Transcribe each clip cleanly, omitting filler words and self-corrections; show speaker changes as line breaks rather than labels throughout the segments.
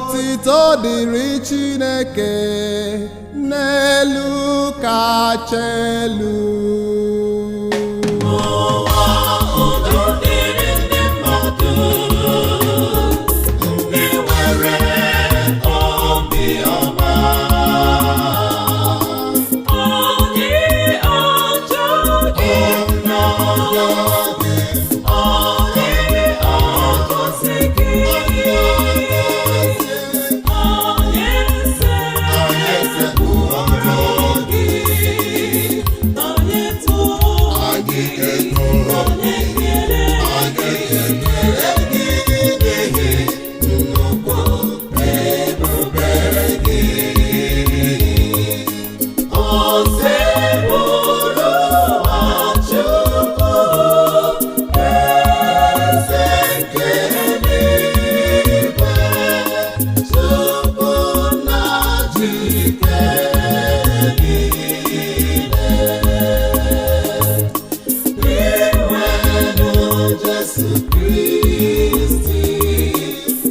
Otito dịrị Chineke n'elu kacha elu.
Ụwa, udo dịrị ndị mmadụ, ndị nwere obi ọma. Anyị achọ gị, anyị agọzi gị, anyị esekpụrụ gị, anyị too gị, anyị ekele gị n'ihi nnukwu ebube gị. Osebụrụ ụwa Chukwu, eze nke eluigwe, Chukwu na jike niile. Iwenu Jesu Kristi,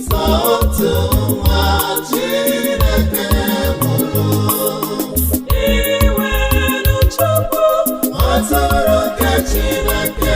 sọ otu nwa Chineke mụrụ. Iwenu Chukwu, atụrụ nke Chineke.